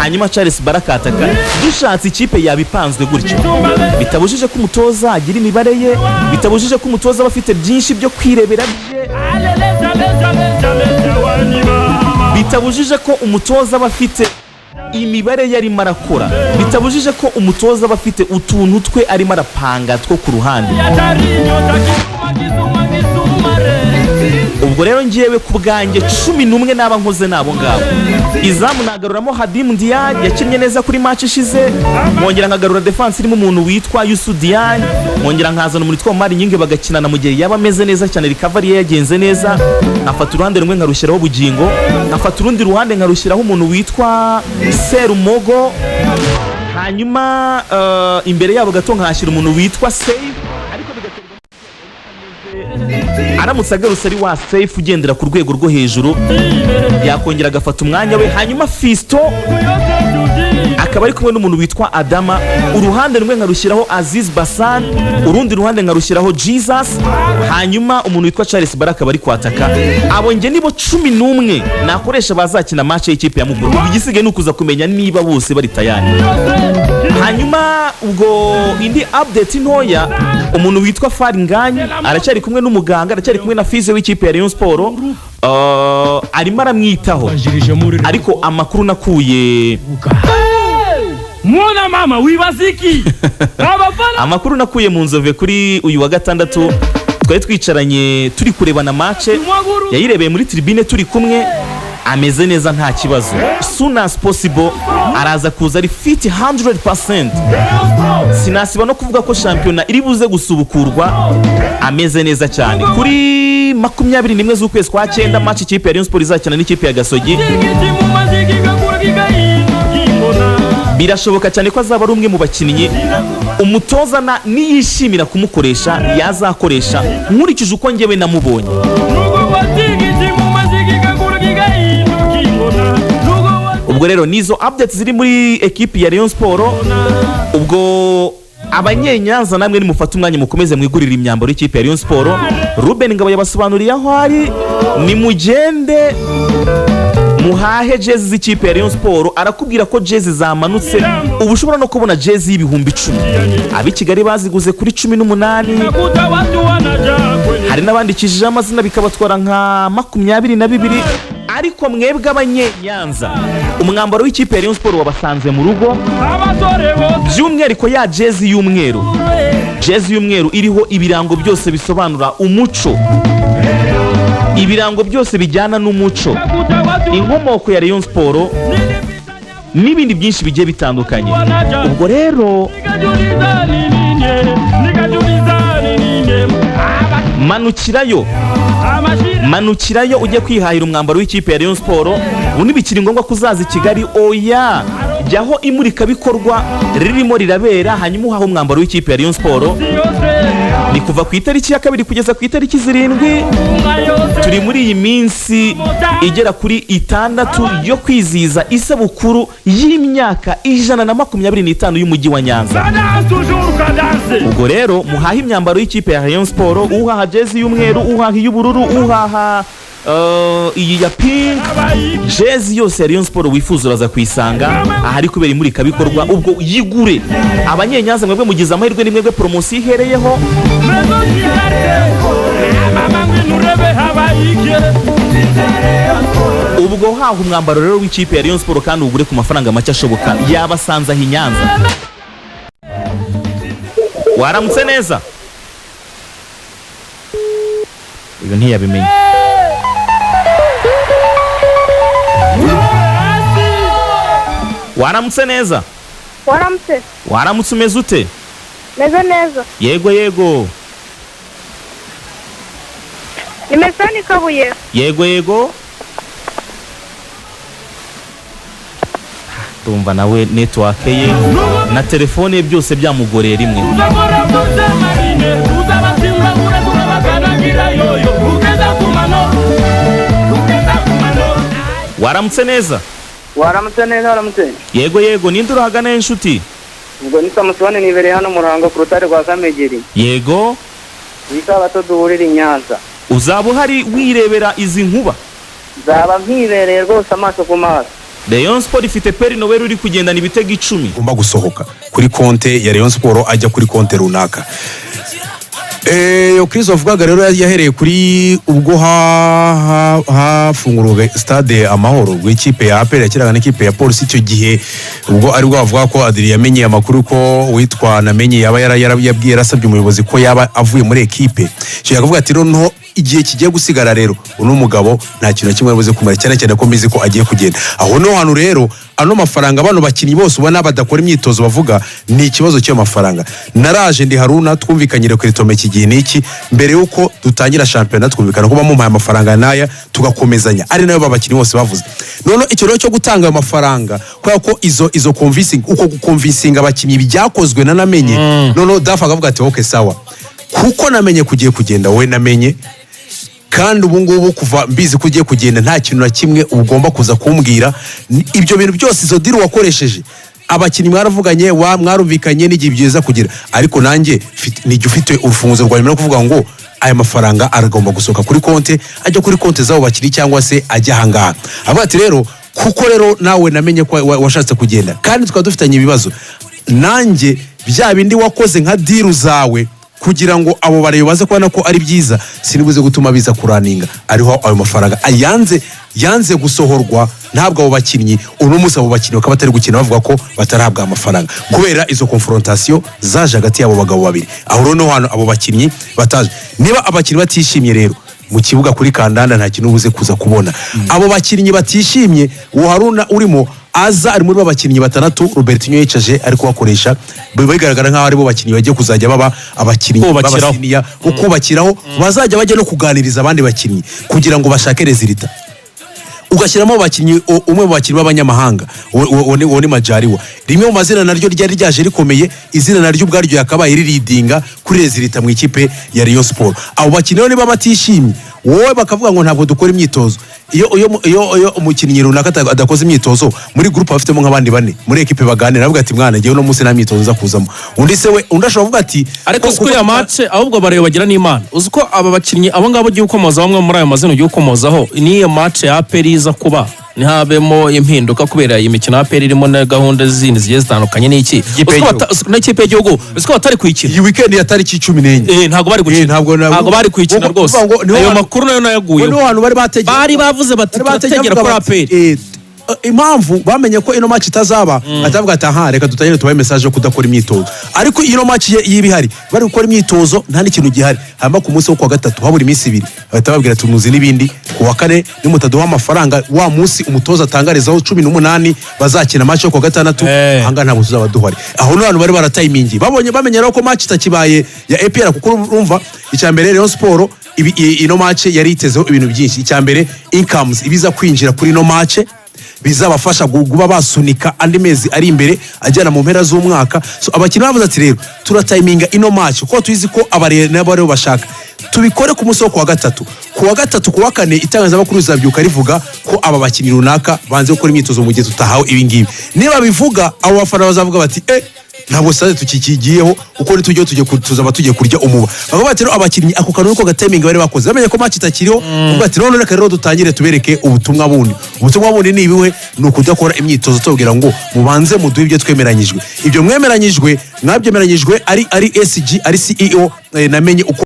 Hanyuma Charles barakataka. Dushatse ikipe yaba ipanzwe gutyo, bitabujije ko umutoza agira imibare ye, bitabujije ko umutoza aba afite byinshi byo kwirebera bye, bitabujije ko umutoza aba afite imibare ye arimo arakora, bitabujije ko umutoza aba afite utuntu twe arimo arapanga two ku ruhande. Ubwo rero ngewe ku bwanjye 11 naba nkoze n'abo ngabo. Izamu nagaruramo Khadime Ndiaye, yakinnye neza kuri match ishize, nkongera nkagarura defense irimo umuntu witwa Youssou Diagne, nkongera nkazana umuntu witwa Omar Gning bagakinana mu gihe yaba ameze neza cyane, recovery ye yagenze neza. Nkafata uruhande rumwe nkarushyiraho Bugingo, nkafata urundi ruhande nkarushyiraho umuntu witwa Serumogo, hanyuma imbere yabo gato nkahashyira umuntu witwa Seif, ariko bigaterwa aramutse agarutse ari wa Seif ugendera ku rwego rwo hejuru, yakongera agafata umwanya we. Hanyuma Fiston akaba ari kumwe n'umuntu witwa Adama. Uruhande rumwe nkarushyiraho Aziz Bassane, urundi ruhande nkarushyiraho Jesus, hanyuma umuntu witwa Charles Bara akaba ari kwataka. Abo nge nibo 11 nakoresha bazakina match y'ikipe ya Mukura. Ubu igisigaye ni ukuza kumenya niba bose bari tayari. Hanyuma ubwo indi update ntoya, umuntu witwa Fall Ngagne aracyari kumwe n'umuganga, aracyari kumwe na physio w'ikipe ya Rayon Sport, arimo aramwitaho. Ariko amakuru nakuye Mwana mama, wibaza iki abafana? Amakuru nakuye mu Nzove kuri uyu wa gatandatu, twari twicaranye turi kurebana match, yayirebeye muri tribune turi kumwe, ameze neza, nta kibazo. Soon as possible araza kuza ari fit 100%. Sinasiba no kuvuga ko shampiyona iri buze gusubukurwa ameze neza cyane kuri 21 z'ukwezi kwa cyenda, match ikipe ya Rayon Sport izakina n'ikipe ya Gasogi. Birashoboka cyane ko azaba ari umwe mu bakinnyi umutoza na niyishimira kumukoresha yazakoresha, nkurikije uko njyewe namubonye. Ubwo rero nizo updates ziri muri ekipi ya Rayon Sport. Ubwo Abanyenyanza namwe nimufate umwanya mukomeze mwigurire imyambaro y'ikipe ya Rayon Sport. Ruben Ngabo yabasobanuriye aho ari, nimugende muhahe jezi z'ikipe ya Rayon Sport. Arakubwira ko jezi zamanutse, ubu ushobora no kubona jezi y'10,000. Ab'i Kigali baziguze kuri 18, hari n'abandikishijeho amazina bikabatwara nka 22. Ariko mwebwe Abanyenyanza, umwambaro w'ikipe ya Rayon Sport wabasanze mu rugo, by'umwihariko ya jezi y'umweru, jezi y'umweru iriho ibirango byose bisobanura umuco, ibirango byose bijyana n'umuco, inkomoko ya Rayon Sport n'ibindi byinshi bigiye bitandukanye. Ubwo rero manukirayo, manukirayo ujye kwihahira umwambaro w'ikipe ya Rayon Sport. Ubu ntibikiri ngombwa ko uzaza i Kigali, oya, jyaho imurikabikorwa ririmo rirabera, hanyuma uhahe umwambaro w'ikipe ya Rayon Sport. Ni kuva ku itariki ya 2 kugeza ku itariki 7. Turi muri iyi minsi igera kuri 6 yo kwizihiza isabukuru y'imyaka 125 y'umujyi wa Nyanza. Ubwo rero muhahe imyambaro y'ikipe ya Rayon Sport, uhaha jezi y'umweru, uhaha iy'ubururu, uhaha iyi ya pink, jezi yose ya Rayon Sport wifuza uraza kuyisanga ahari kubera imurikabikorwa. Ubwo yigure. Abanyenyanza mwebwe mugize amahirwe, ni mwebwe poromosiyo ihereyeho. Ubwo haha umwambaro rero w'ikipe ya Rayon Sport kandi ugure ku mafaranga make ashoboka. Yabasanze aho i Nyanza. Waramutse neza? Uyu ntiyabimenya. Waramutse neza? Waramutse. Waramutse, umeze ute? Meze neza. Yego. Ni Mesani Kabuye. Yego, ndumva nawe network ye na telefone ye byose byamugoreye rimwe. Waramutse neza? Waramutse neza, waramutse. Yego, ninde urahagana inshuti? Ubwo ni Samusoni, nibereye hano Murango ku rutare rwa Kamegeri. Yego. Ni isabato duhurira i Nyanza. Uzaba uhari wirebera izi nkuba? Nzaba mpibereye rwose, amaso ku maso. Rayon Sport ifite Peri Noel uri kugendana ibitego 10. Agomba gusohoka kuri konte ya Rayon Sport ajya kuri konte runaka. Chris wavugaga rero yahereye kuri ubwo hafungurwaga stade Amahoro, ubwo ikipe ya APR yakinaga n'ikipe ya Polisi. Icyo gihe ubwo aribwo bavuga ko Adrien yamenye amakuru ko uwitwa Namenye yaba yabwiye, yarasabye umuyobozi ko yaba avuye muri ekipe. Icyo yakavuga ati: "Noneho igihe kigiye gusigara rero, uno mugabo nta kintu na kimwe yabuze kumara, cyane cyane ko mbizi ko agiye kugenda." Aho niho hantu rero ano mafaranga, bano bakinnyi bose ubona badakora imyitozo bavuga ni ikibazo cy'ayo mafaranga. Naraje ndi Haruna, twumvikanye recrutement iki gihe n'iki, mbere y'uko dutangira shampiyona twumvikana ko bamumpaye amafaranga n'aya tugakomezanya, ari nayo babakinnyi bose bavuze. Noneho icyo rero cyo gutanga ayo mafaranga, kubera ko izo convincing, uko guconvincinga abakinnyi byakozwe na Namenye, noneho DAF akavuga ati: "Okay, sawa, kuko namenye kugiye kugenda, wowe namenye, kandi ubu ngubu kuva mbizi ko ugiye kugenda, nta kintu na kimwe ugomba kuza kumbwira. Ibyo bintu byose, izo deal wakoresheje, abakinnyi mwaravuganye, wa mwarumvikanye n'igihe byiza kugira, ariko nanjye nijye ufite urufunguzo rwa nyuma no kuvuga ngo aya mafaranga aragomba gusohoka kuri konte ajya kuri konte z'abo bakinnyi cyangwa se ajya ahangaha." Avuga ati: "Rero kuko rero nawe namenye ko washatse kugenda kandi tukaba dufitanye ibibazo, nanjye bya bindi wakoze nka deal zawe kugira ngo abo bareba baze kubona ko ari byiza, sinibuze gutuma biza kuraninga." Ariho ayo mafaranga ayanze, yanze gusohorwa ntabwo abo bakinnyi, uno munsi abo bakinnyi bakaba batari gukina, bavuga ko batarahabwa amafaranga kubera izo confrontation zaje hagati y'abo bagabo babiri. Aho rero niho hantu abo bakinnyi bataje. Niba abakinnyi batishimye rero mu kibuga kuri kandanda, nta kintu ubuze kuza kubona. Abo bakinnyi batishimye, uwo Haruna urimo aza ari muri ba bakinnyi batandatu Robertinho yicaje ari kubakoresha, biba bigaragara nk'aho aribo bakinnyi bagiye kuzajya baba abakinnyi Kubakiraho. b'abasiniya bo kubakiraho, bazajya bajya no kuganiriza abandi bakinnyi kugira ngo bashake résultat. Ugashyiramo abakinnyi, umwe mu bakinnyi b'abanyamahanga, uwo ni Majariwa, rimwe mu mazina naryo ryari ryaje rikomeye, izina naryo ubwaryo yakabaye riridinga kuri résultat mu ikipe ya Rayon Sport. Abo bakinnyi rero niba batishimye, wowe bakavuga ngo ntabwo dukora imyitozo, iyo umukinnyi runaka adakoze imyitozo, muri groupe bafitemo nk'abandi bane muri ekipe baganira, bavuga ati: "Mwana, njyewe uno munsi nta myitozo nza kuzamo." Undi se we, undi ashobora kuvuga ati Ariko si kuriya match, ahubwo bareba bagira n'Imana. Uzi ko aba bakinnyi abo ngabo ugiye ukomoza, bamwe muri ayo mazina ugiye ukomozaho, n'iyo match ya APR iza kuba ntihabemo impinduka kubera iyi mikino ya APR irimo na gahunda zindi zigiye zitandukanye n'iki. Ikipe Uzi ko y'igihugu. N'ikipe y'igihugu, uzi ko batari kuyikina? Iyi weekend ya tariki 14. Ntabwo bari gukina. Ntabwo Ntabwo bari kuyikina kuko rwose. kuvuga ngo niho Ayo makuru nayo nayaguyeho. Niho hantu bari bategeye. Bari bavuze bati Bari bategeye, turategera bavuga kuri bati, APR. Impamvu bamenye ko ino match itazaba, atavuga ati: "Aha reka dutangire tubahe message yo kudakora imyitozo." Ariko ino match yiba ihari, bari gukora imyitozo, nta n'ikintu gihari. Hanyuma ku munsi wo kuwa gatatu habura iminsi 2, bahita babwira ati: "Muzi n'ibindi, ku wa kane nimutaduha amafaranga, wa munsi umutoza atangarizaho 18 bazakina match yo kuwa gatandatu, ahangaha ntabwo tuzaba duhari." Aho niho hantu bari baratayimingi, babonye bamenye rero ko match itakibaye ya APR, kuko urumva icya mbere Rayon Sport ino match yari itezeho ibintu byinshi. Icya mbere, incomes ibiza kwinjira kuri ino match bizabafasha kuba basunika andi mezi ari imbere agera mu mpera z'umwaka. So abakinnyi bavuze ati: "Rero turatayiminga ino match kuko tuzi ko abareba nabo aribo bashaka, tubikore ku munsi wo kuwa gatatu. Kuwa gatatu, kuwa kane itangazamakuru rizabyuka rivuga ko aba bakinnyi runaka banze gukora imyitozo mu gihe tutahawe ibi ngibi. Niba bivuga, abo bafana bazavuga bati: 'Eh, ntabwo stade tukikigiyeho, uko nitujyayo tuzaba tugiye kurya umuba.'" Bakavuga bati rero abakinnyi ako kantu niko gatayimingi bari bakoze, bamenye ko match itakiriho, bavuga ati: "None reka rero dutangire tubereke ubutumwa bundi." Ubutumwa bundi ni ibihe? Ni ukudakora imyitozo, tubabwira ngo mubanze muduhe ibyo twemeranyijwe. Ibyo mwemeranyijwe, mwabyemeranyijwe ari SG, ari CEO, namenye uko.